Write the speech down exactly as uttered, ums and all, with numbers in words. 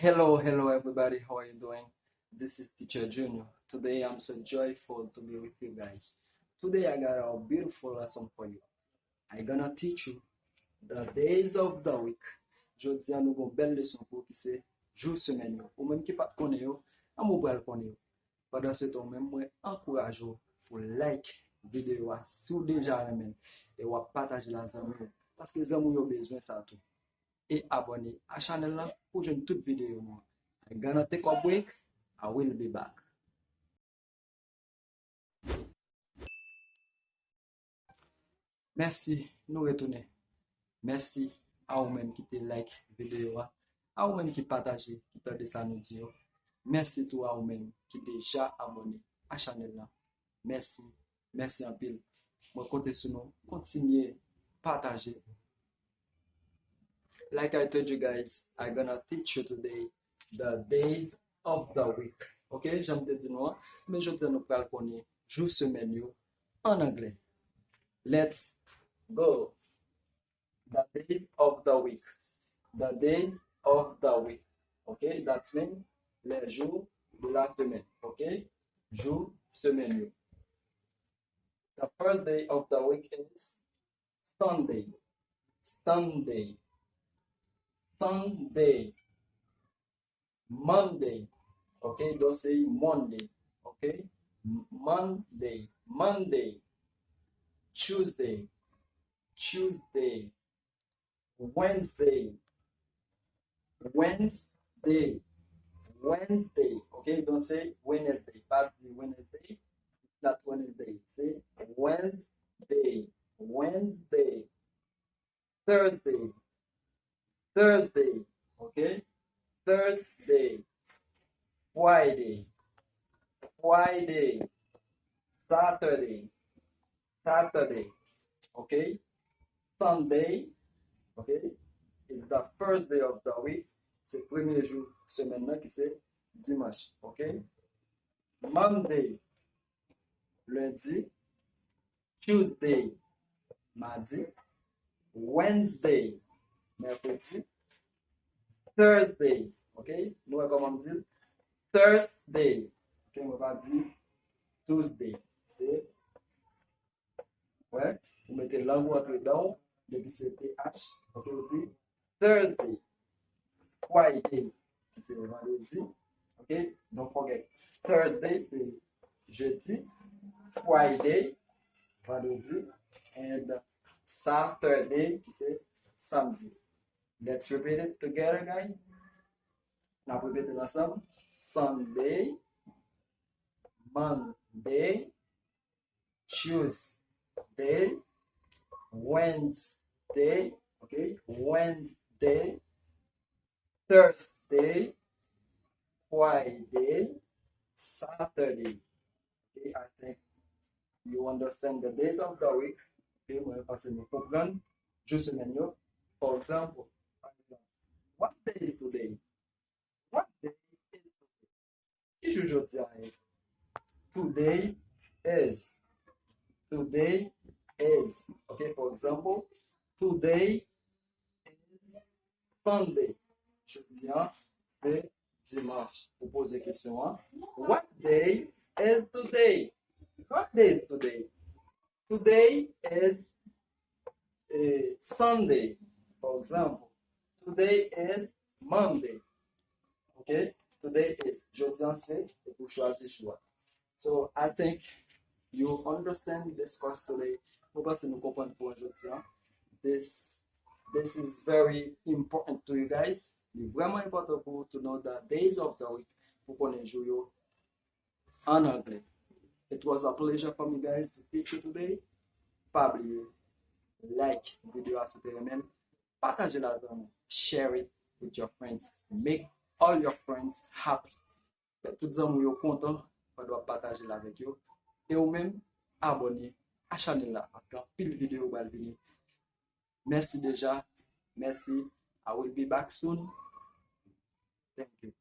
Hello, hello everybody, how are you doing? This is Teacher Junior. Today I'm so joyful to be with you guys. Today I got a beautiful lesson for you. I gonna teach you the days of the week. Jodi a nou gon bèl leson pou ou ki se jou semèn yo. Ou menm ki pa t konnen yo, an ou pral konnen yo. Pandan se tan, ou menm mwen ankouraje w pou like videyo a si w deja renmen l e w ap pataje l a zanmi w. Paske zanmi w yo bezwen sa tou. E abòne a chanèl la pou jwenn tout videyo nou. I'm gonna take a break. I will be back. Mèsi, nou retounen. Mèsi a ou menm ki te like videyo a, a ou menm ki pataje, ki tande sa nou di yo. Mèsi tou a ou menm ki deja abòne a chanèl la. Mèsi, mèsi anpil. Mwen konte sou nou. Kontinye pataje. Like I told you guys, I gonna teach you today the days of the week. Ok, jan m te di nou an, men jodi a nou pral konnen jou semèn yo an anglè. Let's go. The days of the week. The days of the week. Ok, that's mean les jours de la semaine. Ok, jou semèn yo. The first day of the week is Sunday. Sunday. Sunday. Monday. Ok, don't say Monday. Ok, Monday. Monday. Tuesday. Tuesday. Wednesday. Wednesday. Wednesday. Ok, don't say Wednesday. Pa di Wednesday. It's not Wednesday. Say Wednesday. Wednesday. Thursday. Thursday. Ok, Thursday. Friday. Friday. Saturday. Saturday. Ok, Sunday. Ok, it's the first day of the week. Se premye jou semèn nan ki se dimanch. Ok, Monday. Lendi. Tuesday. Madi. Wednesday. Mèkredi. Thursday. Ok, nou wè kòman m di l? Thursday. Ok, mwen pa di Tuesday. Se, wè, ou mete lang ou antre dan w, depi se T H, ok, ou di Thursday. Friday, ki se vandredi. Ok, don't forget. Thursday, se jedi. Friday, vandredi. And Saturday, ki se samdi. Let's repeat it together, guys. N ap repete l ansanm. Sunday, Monday, Tuesday, Wednesday, ok, Wednesday, Thursday, Friday, Saturday. Ok, I think you understand the days of the week. Ok, mwen panse nou konprann jou semèn yo. For example, pa egzanp, what day is today? What day is today? Ki jou jodi a ye? Today is. Today is. Ok, for example, today is Sunday. Jodi a se dimanch. Ou poze kesyon an. What day is today? What day is today? Today is eh, Sunday, for example. Today is Monday. Ok? Today is. Jodi a se, epi w chwazi jou a. So, I think you understand this course today. Mwen panse nou konprann kou an jodi a. This, this is very important to you guys. Li vrèman enpòtan pou ou to know the days of the week, pou konnen jou yo an anglè. It was a pleasure for me, guys, to teach you today. Pa bliye, like videyo a si w te renmen l, pataje l a zanmi, share it with your friends, make all your friends happy. Fè tout zanmi w yo kontan pandan w ap pataje l avèk yo. E ou menm, abòne a chanèl la, paske anpil videyo pral vini. Mèsi deja, mèsi. I will be back soon. Thank you.